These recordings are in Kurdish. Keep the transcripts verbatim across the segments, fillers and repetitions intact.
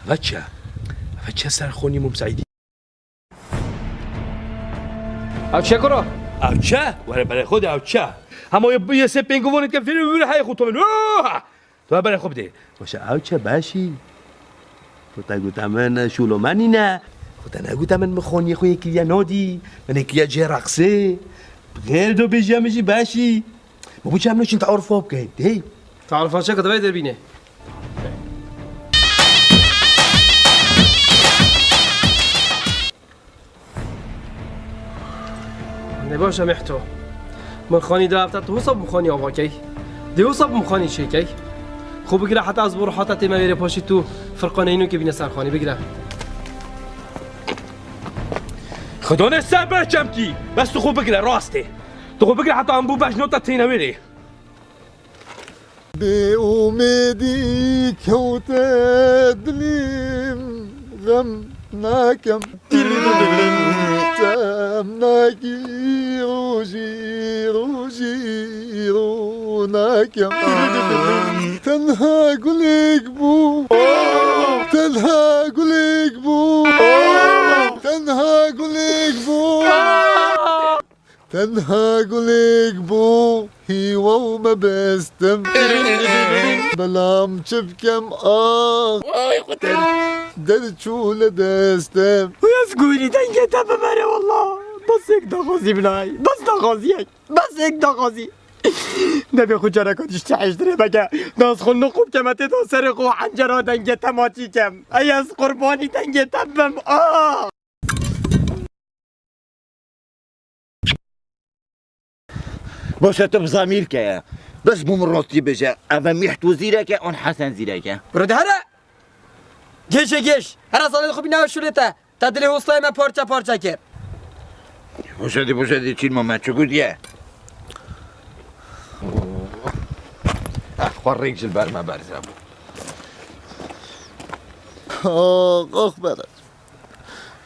Ev çi? Ev çi serxonî Mum Seîdî? Ev çi kuro? Ev çi? Were berê xwe de ev çi? Hema yê, yê sê pêngovanê dike fîr û wir heyê xwe tomên. Oha! Tu berê xwe bidê. Baş e, ew çi beşî? Tu te gote min şûlo me nîne. Tu te negote min, min xaniyê xwe yê kiriye nadî. Min ê kiriye cihê reqsê. Xêr do bêjiya min jî beşî. Ma bo çi em naçin tearifa bikeyn? Hey. Tearifa çi, ku divê derbînê. Ne baş e Mehto. Min xanî da hevta tu wisa bi xanî ava key. Dê wisa bi xanî çêkey. Xwe bigire heta ez bo rihata tême vêrê paşî tu firqaneyî nûkê bîne ser xanî bigire. Xwedone ser ber çemkî. Bes tu xwe bigire rastê. Tu xwe bigire heta em bû beş nota têne wêrê. Bê umêdî kewte dilîm, xem nakem. Tem nakî rojî, rojî rûnakem. Tenha gulek bû, tenha gulek bû, tenha gulek bû. Tenha gulek bû, hîwa û mebestim. Belam çi bikem, ah. Der çû li destim. Uy, ez gûrî dengê te bimere walla. Bes yek daxwazî binay. Bes daxwaziyek. Bes yek daxwazî. Nebê xwe careka diştî hejdirê beke. Da ez xwe nuqû bikeme tê da serê xwe encera dengê te matî kem. Ey ez qurbanî dengê te bim. Ah! Baş e, tu bi zamîrke ye. Bes bû min rastî bêje. Ev e Mîht û zîrek e, an Hesen zîrek e. Biro de here! Gêşê gêş! Here zanê xwe bîne şûlê te. Te dilê hostayê me parça parça kir. Boşedî, boşedî, çîlma me çi gotiye? Eh, xwe rêk ji li ber me berze bû. Ax, ax, Ferec.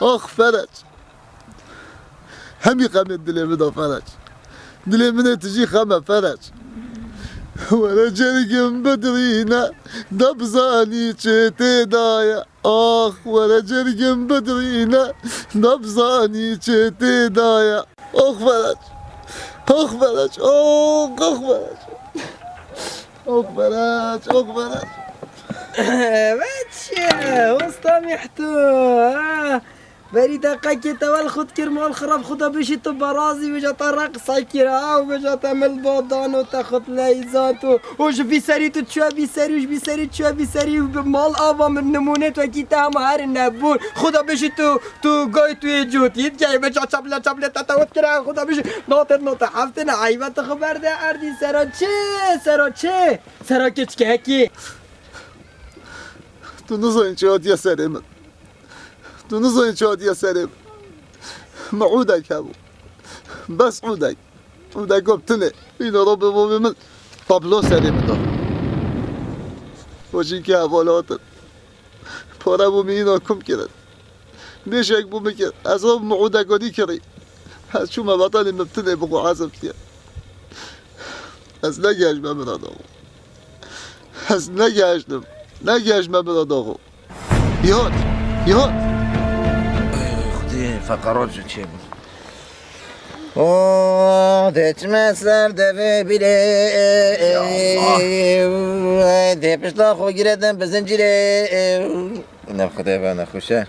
Ax Ferec. Hemî xem ê dilê min de Ferec. Dilê min ê tu jî xem e Ferec. Were cergim bidirîne, de bizanî çi tê daye. Ax, were cergim bidirîne, de bizanî çi tê daye. Ax Ferec. Ax Ferec. Ax, ax Ferec. Ax Ferec. Ax Ferec. Veç, usta Mihtu, ha? Berî deqekê te wel xwe dikir mal xirab, xwe da bêjî tu berazî, wêja te reqsa kir, ha, û wêja te mil ba dano te xwe leyzand û, û ji vî serî tu çûye vî serî û ji vî serî çûye vî serî û bi mal ava min nimûnê tu wekî te hema herin nebûn. Xwe da bêjî tu, tu gay tu yê cotî dikeyê, wêja çaple çaple te te wet kire, xwe da bêjî nate nate heftê ne eybe tu xwe berde erdî sera çi, sera çi, sera keçkekî. Tu nizanî çi hatiye serê min. Tu nizanî çi hatiye serê min. Min ûdek hebû. Bes ûdek. Ûdek got tinê. Îna rabê bavê min tablo serê min da. Wecînkê heval hatin. Pare bû min îna kum kirin. Nêşek bû min kir. Ez rab min ûdeka dî kirî. Ez çûme betanê min tinê bi xwe hesab kir. Ez negehiştme min da xwe. Ez negehiştim. Negehiştme min da xwe. Yat! Yat! Ey Xwedê, feqerat ji çê bû. Oh, dê çime ser devê bîrê. Ya Allah. Dê pişta xwe girêdim bi zincîrê. Ne Xwedê be nexweş e.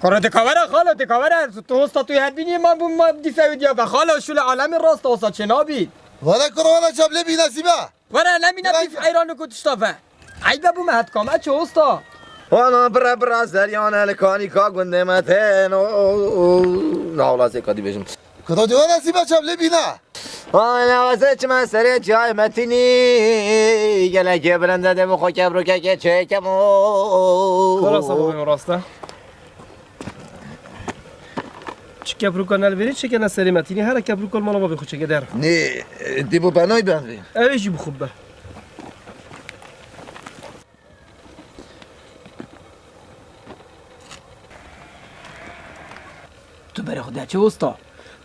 Kuro dikawere xalo, dikawere. Tu hosta tu her bînî ma bû ma dîfe wî diya be. Xalo şûle alemê rast olsa çê nabî. Were kuro were çaplê bî nesîbe. Were, nemîne pîf heyran û ku tişta ve. Eybe bû me hetkam, e çi usta? Wana bira bira zeryan el kanîka gundê me tên o, o, o, nawla zê kadî bêjim. Kuro diwana sîme çav lê bîna. Ay ne wese çime serê çiyayê Metînî. Gelekê bilinde de bi xwe kebrokeke çêkem o. Kara sabahê rast e. Çi keprûka ne li vêrê çêke ne serê Metînî, here keprûka li mala bavê xwe çêke der. Nê, e, dê bo benay ben vê. Ew ê jî bixwe be. Tu berê xwe de çi usta?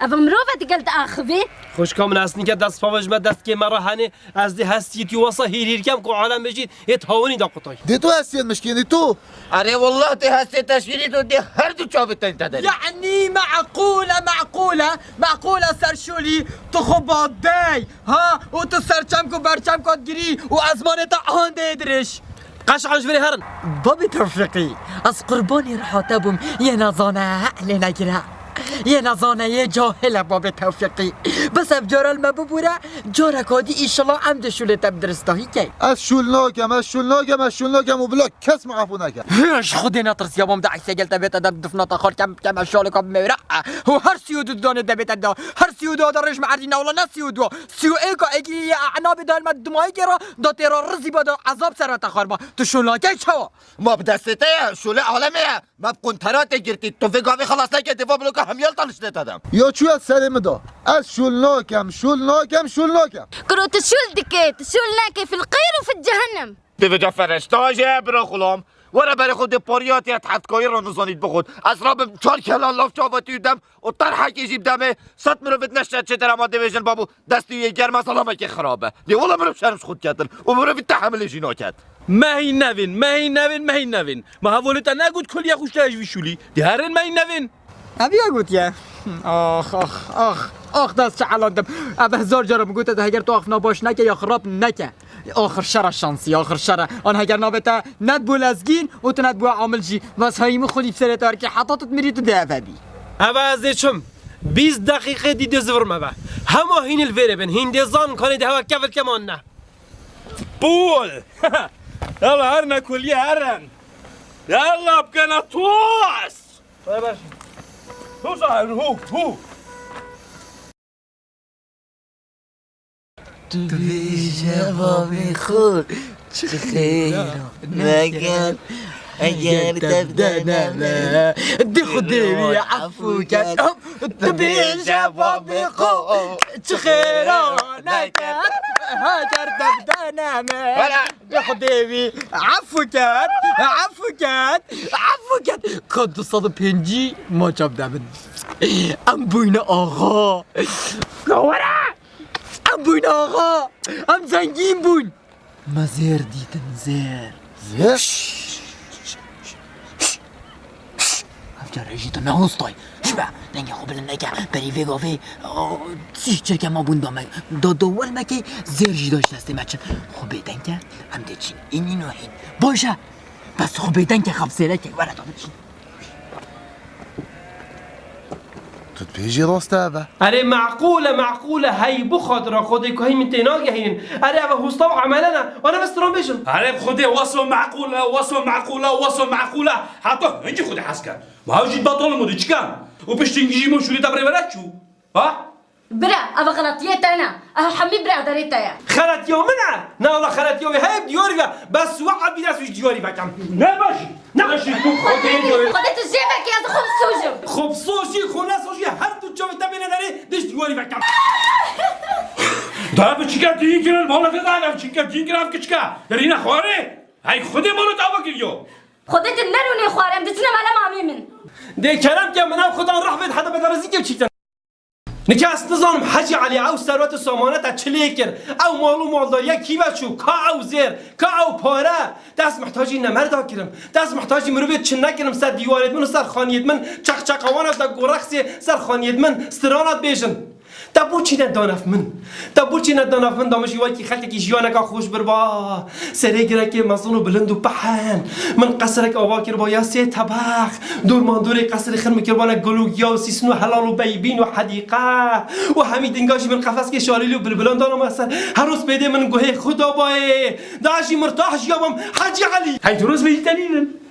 Eva mirov e digel diaxivê. Xwişka min, ez nîke dest pavê ji me destkê me re henê, ez dê hestiyê tî wesa hîr hîr kem ku alem bêjî yê tawinî de qutay. Dê tu hestiyên mişkînî tu? Erê wallah dê hestê teşkîlî tu dê her du çavê tên te derê. Yanî meqûl e, meqûl e, meqûl e serşûlî tu xwe badey, ha? Û tu serçemk û berçemka girî û ezmanê te andê dirêj. Qeşan ji virê herin. Babê Tewfîqî, ez qurbanî riha te bûm, yê nezane lê negire. Yê nezane yê cahil e babê Tewfîqî. Bes ev cara li me bibûre, careka dî îşillah em dê şûlê te bi diristahî key. Ez şûl nakem, ez şûl nakem, ez şûl nakem û bila kes min efû neke. Hê, ji Xwedê netirsiya bam de eyse gel te bête de difna te xar kem, kem ez şaleka bi mewre. Û her sî û du dane de bête de, her sî û du de rêj me erdî ne wala ne sî û du. Sî û êka êkî yê enabê de helmet dimayê kê re, da tê re rizî ba da ezab ser re te xar ba. Tu şûl nakey çawa? Ma bi destê te ye, şûlê alemê ye. Me bi kunteratê girtî. Tu vê gavê xelas neke, dê va bloka hemiyal taniştê te dem. Ya çûye serê min da. Ez şûl nakem, şûl nakem, şûl nakem. Kuro tu şûl dike, tu şûl neke, fil qeyr û fil cehennem. Dê vêca fereşta jê ye, bira xulam. Were berê xwe dê pariyatê et heftkayî re nizanît bixwit. Ez rabim çar kelan laf çava tî dem û terhekê jî bidemê. Sed mirovit neşte çêtir ema dê vêjin babo destî wî yê germ e, zelamekê xirab e. Dê wela mirov şerm ji xwe diketin û mirovî tehemilê jî naket. Me hîn nevên, me hîn nevên, me hîn nevên. Me hevalê te negot kulî ye xwişte ji vî şûlî. Dê herin me hîn nevên. Ev ya gotiye. Ax, ax, ax, ax, dest çi elandim. Ev hezar cara min gote de heger tu axifna baş neke ya xirab neke. Axir şer e şansî, axir şer e. An heger navê te nedbû lezgîn û tu nedbû amil jî. Vas hayî min xulî serê te erkê heta tu mirî tu dê eve bî. Eve ez dê çim. Bîst deqîqê dî dê zivirm eve. Hema hîn li vêrê bin. Hîn dê zan kanê dê hewa kevil keman ne. Pûl! Yalla, herin kulî herin. Yalla, bikene toz! Toz, herin, hu, hu. Tu bêje bavê xwe, çi xêra neker, eger te bide neme. Di Xwedê wî efû ket. Tu bêje bavê xwe, çi xêra neker, eger te bide neme. Wala. Bi Xwedê wî efû ket, efû ket, efû ket. Ka du sed û pêncî maça bide min. Em bûyne axa. Ka were! Em bûyne axa. Em zengîn bûn. Me zêr dîtin, zêr. Zêr? Cara jî tu nehostay. Şibe, dengê xwe bilind neke. Berî vê gavê, o, çi çirke ma bûn da me. Da, da wel mekê, zêr jî da ji destê me çin. Xwe bêdeng ke, em dê çin. Înî no hîn. Baş e. Bes xwe bêdeng ke, xebsêre ke, were da biçin. Tu dibêjî rast e eve? Erê meqûl e, meqûl e, hey bi xatira Xwedê ku hey min tê nagehînin. Erê eve hosta û emele ne. Ane bes tiran bêjin. Erê bi Xwedê weso meqûl e, weso meqûl e, weso meqûl e. Heta hingî Xwedê hez ket. Ma ew jî betal û modî çikan. Û piştî hingî jî min şûrê te birê vere çû. Ha? Bira, eva xelatiyê te ne. Ev hemî bira derê te ye. Xelatiya min e? Na wala xelatiya wê heye bi diyarî ve. Bes we ebî dest wî ji diyarî vekem. Ne baş. Ne baş. Xwedê tu jê vekî ez xwe bisojim. Xwe bisojî, xwe nesojî, her du çavê te bêne derê, dişt diyarî vekem. Da biçike dîn kirin, mala te da ne biçike dîn kirin, ev kiçike. Derîne xwarê. Hey Xwedê mala te ava kiriyo. Xwedê tu nerûnê xwarê, em diçine mele mamê min. Dê kerem ke min ew xudan rehbêt heta bedarezî ke biçîkten. Nika ez nizanim Hecî Elî ew serwet û samaneta çi lê kir? Ew mal û maldariya kî ve çû? Ka ew zêr, ka ew pare? Te ez mihtacî nemerda kirim. Te ez mihtacî mirovê çi nekirim ser dîwarêd min û ser xaniyêd min, çeqçeqawana de gorexsê ser xaniyêd min, strana dibêjin. Te bo çî ne danaf min? Te bo çî ne danaf min da min jî wekî xelkekî jiyaneka xweş birba? Serê girekê mezin û bilind û pehen. Min qesrek ava kirba ya sê tebeq. Dormandorê qesrê xir min kirbane gul û giya û sîsin û helal û beybîn û hedîqe. Û hemî dinga jî min qefeskê şalîlî û bilbilan dana me ser. Her roz pêdê min guhê xwe dabayê. Da jî mirtah jiya bim Hecî Elî. Hey tu roz bêjî te nînin.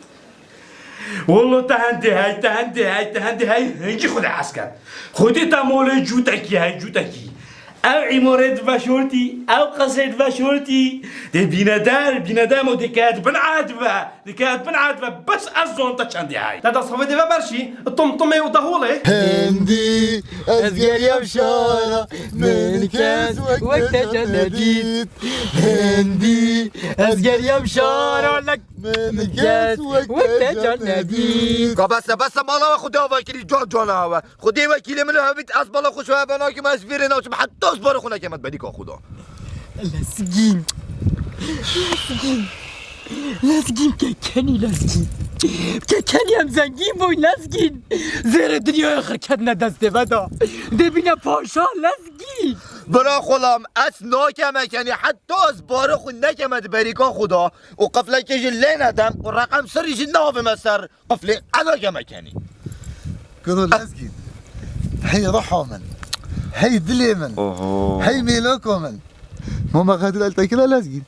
Wallah te hendê hey, te hendê hey, te hendê hey, hingî Xwedê hez ket. Xwedê te molê cûtekî hey, cûtekî. Ew îmarê diveşortî, ew qesrê diveşortî. Dê bîne der, bîne der mo dê ket bin erd ve, dê ket bin erd ve, bes ez zon te çendê hey. Te da savê dê ve berşî, tom tomê û da holê. Hindî, ez geriyam şara, min kes wek te can nedît. Hindî, ez geriyam şara, lek Min kes wek te can nedît. Ka bes e, bes e, mala we Xwedê ava kirî, can cana we. Xwedê wekîlê min û hevît ez bala xwe şoya be nakim, ez vêrê naçim, heta ez barê xwe nekeme berîka Xweda. Lezgîn. Lezgîn. Lezgîn kekenî lezgîn. Kekenî em zengîn bûyn lezgîn. Zêrê dinyaya xirketine destê ve da. Dê bîne paşa lezgîn. Bira xulam, ez nakeme kenî, heta ez barê xwe nekeme di berîka Xweda. û qiflekê jî lê nedim û reqem sirrî jî neavime ser qiflê, ez nakeme kenî. Kuro Lezgîn. Hey ruha min. Hey dilê min. Oho. Hey mêloko min. Mama Xedîr el tekire Lezgîn.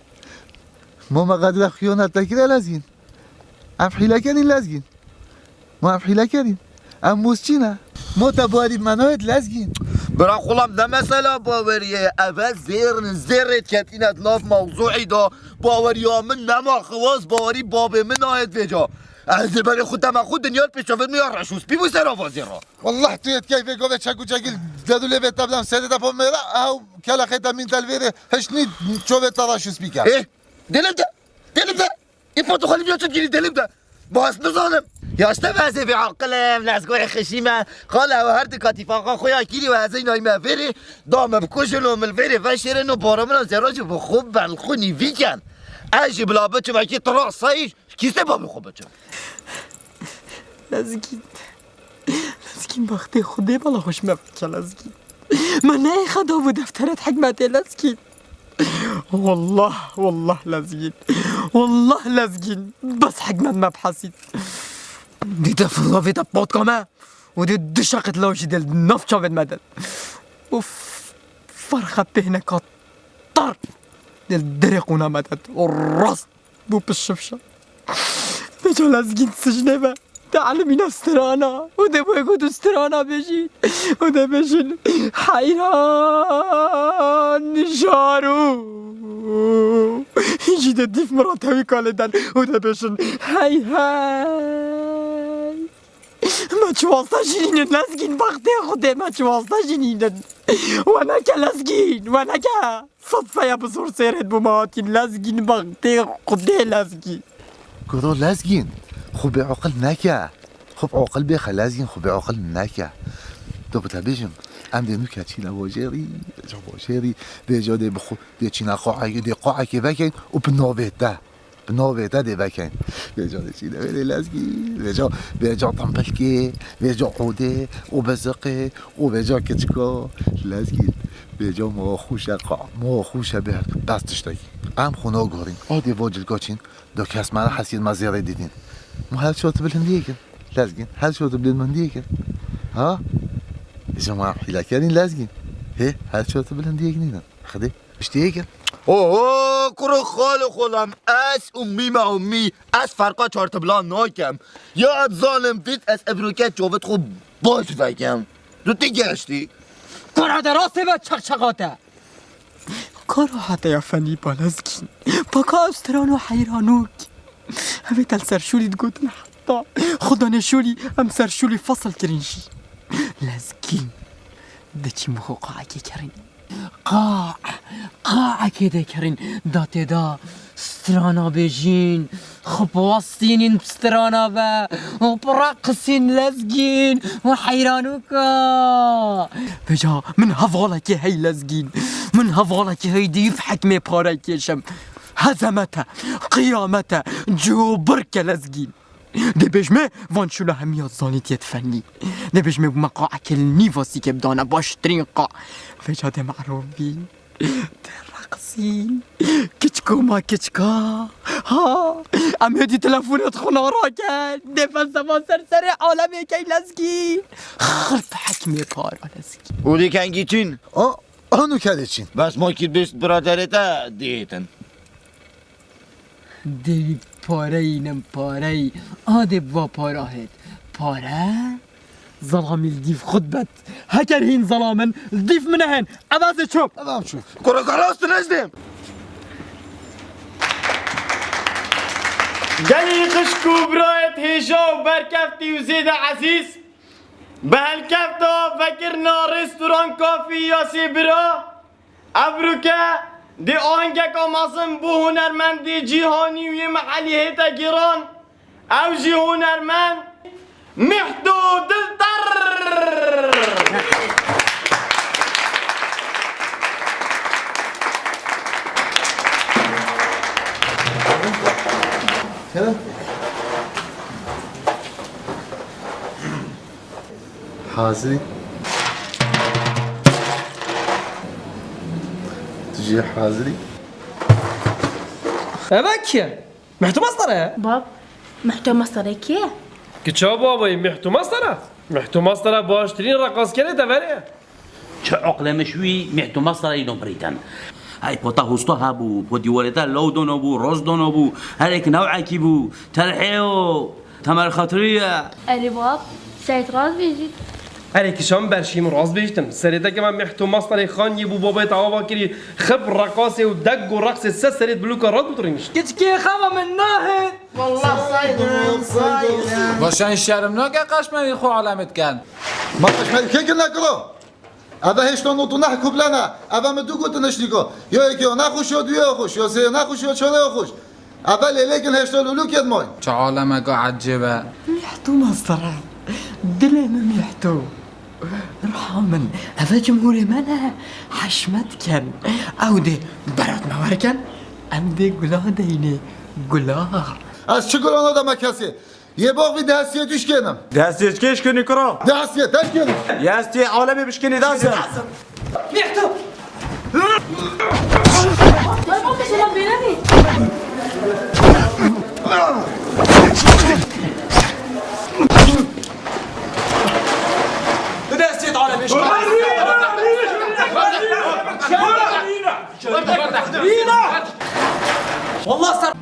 Mama Xedîr el xiyanet tekire Lezgîn. Em hîlekerîn Lezgîn. Ma em hîlekerîn. Em mûsçî ne. Ma te barî me nayêt Lezgîn. Bira xulam ne mesela baweriyê ye. Eve zêr in, zêrê ketîne di nav mewzûî de. Baweriya min nema xiwas, bawerî babê min nayêt vêca. Ez dê berê xwe dema xwe dinya pê çavêt min ya reş û spî bû ser ava zêra. Wallah tu yê dikey vê govê çek û çekîl dedûlê vê te bidem sedê te pom mêre, ew kelexê te mîn te li vêrê hişt nî çovê te reş û spî ke. Ê, dê li te, dê li te. Îpa tu xwe li vîya çi dikî dê li te. Bas nizanim. Ya işte vezê vê aqil e, lezgoyê xişî me. Xal ew her du katîfan xwe ya kîrî û ez ê nayî me vêrê, da me bikujin û min vêrê veşêrin û bara min zêra jî bi xwe belxûnî vîken. Ez jî bila biçim ekî tira seyî, kîstê babê xwe biçim. Lezgîn. Lezgîn, bextê Xwedê bala xweş me bike Lezgîn. Me neyê xeda bû defteret hikmetê Lezgîn. Wallah, wallah Lezgîn. Wallah Lezgîn. Bes hikmet me bihesît. Dî te filla vê te patka me. Û dê du şeqit law jî dê li nav çavên me de. Ûf. Ferxe pêhne ka tar. Dê li derê qûna me de. Û rast. Bû pişifşa. Vêca Lezgîn sicnê ve. Te elimîne strana. Û dê boye ku tu strana bêjî. Û dê bêjin. Heyran jaro. Jî de dîf min ra tewî kalê den. Û dê bêjin. Hey hey. Me çi wasta jî nînin Lezgîn, bextê Xwedê me çi wasta jî nînin. We neke Lezgîn, we neke. Sed feya bi zor sêrêt bû me hatîn Lezgîn, bextê Xwedê Lezgîn. Kuro Lezgîn, xwe bêaqil neke. Xwe bi aqil bêxe Lezgîn, xwe bêaqil neke. Tu bi te bêjim, em dê nû keçîne bajêrî, ca bajêrî, vêca dê bi xwe, dê çîne qaekê, dê qaekê vekeyn û bi navê te. Bi navê te dê vekin. Vêca dê çî de vê dê Lezgîn. Vêca, vêca timpilkê, vêca odê, û biziqê, û vêca kiçika. Lezgîn. Vêca ma xûşe qa, ma xûşe bêr. Bes tiştekî. Em xwe naguherîn. Adê va cilka çîn. Do kes me hesiyên me zêrê dîtin. Ma her çar tu bilindiyê kin. Lezgîn. Her çar tu bilindiyê kin. Ha? Vêca ma hîlekerîn Lezgîn. Hê, her çar tu bilindiyê nînin. Xwedê. Piştiyê kin. Oho, kuro xalo xolam, ez ummî me ummî, ez ferqa çartiblan nakem. Ya ez zalim bît, ez evroke çavit xwe baş vekem. Tu ti geştî? Kara de rastê ve çaqçaqa te. Kara hate ya fenî balezgîn. Paka ew strano heyranok. Hevê tel ser şûlî digotin heta. Xudanê şûlî em ser şûlî fasl kirin jî. Lezgîn. De çî mixo qaekê kerin. Qa, qaekê de kerin, da tê da strana bêjîn, xwe biwestînîn bi strana ve, û bireqisîn Lezgîn, û heyranûka. Vêca min hevalekê hey Lezgîn, min hevalekê hey dîf hekmê pare kêşim. Hezemete, qiyamete, cobirke Lezgîn. Dê bêjme van şûla hemiya zanîtiyê fenî. Dê bêjme bûme qaekê li nîva sîkê bidane baştirîn qa. Vêca dê merov bî. Dê reqsîn. Kiçko ma kiçka. Ha. Em hêdî telefonê xwe naraken. Dê felsefa ser serê alemê key Lezgîn. Xirp hekmê para Lezgîn. Û dê kengî çîn? A, anu kedê çîn. Bes ma kî bêst biraderê te dihêtin. Dê wî pareyî nin pareyî. A dê bi va para hêt. Pare? Zelamî li dîv xwe dibet. Heker hîn zelam in, li dîv min nehên. Ev ez ê çûm. Ev em çû. Kureka rast nejdêm. Gelî xişk û birayet hêja û berkeftî û zêde ezîz. Bi helkefta vekirina restoran Kafî Yasê Bira. Evroke dê ahengeka mezin bo hunermendê cîhanî û yê mehellî hête gêran. Ew jî hunermend Mîhto Dilter. Hazirî. Tu jî hazirî. Eve kî ye? Mehto Mastara ye? Bab, Mehto Mastara kî ye? Kiça babayî Mehto Mastara? Mehto Mastara baştirîn reqaskerê deverê ye. Çi eqlemiş wî Mehto Mastara îno birîten. Hey, pota hosta hebû, po dîwarê te law dano bû, roz dano bû, herek newekî bû, terhê o. Temer xatirî ye. Erê bab, Seyîd rast bêjî. Erê kişan berşîm rast bêjtim. Serê te kema Mehto Mastarê Xan yê bû babê te ava kirî. Xip reqasê û deg û reqsê se serê biluka rast bitirîmiş. Kiçkê xewa min nahê. Wallah saydım, saydım. Başan şerm nake qaşmerî xo alamet ken. Ma qaşmerî kê kin nekiro? Eve hêşta nod û neh kuble ne. Eve min du gotin hiştîko. Yo yekê yo nexweş, yo duyê yo xweş, yo sê yo nexweş, yo çarê yo xweş. Eve lêlêkin hêşta lûlûkê dimay. Çi alemeka ecêb e. Mîhto Mastere. Dilê min Mîhto. Ruha min. Eve cumhurê me ne. Heşmet ken. Ew dê berat me werken. Em dê gula deynê. Gula. Ez çi gulana deme kesê? Yê bax vî destiyê tu şkênim. Destiyê çi şkênî kira? Destiyê te şkênim. Destiyê alemê bişkênî dazim. Mîhto! Tu destiyê alemê şkênî. Wallah ser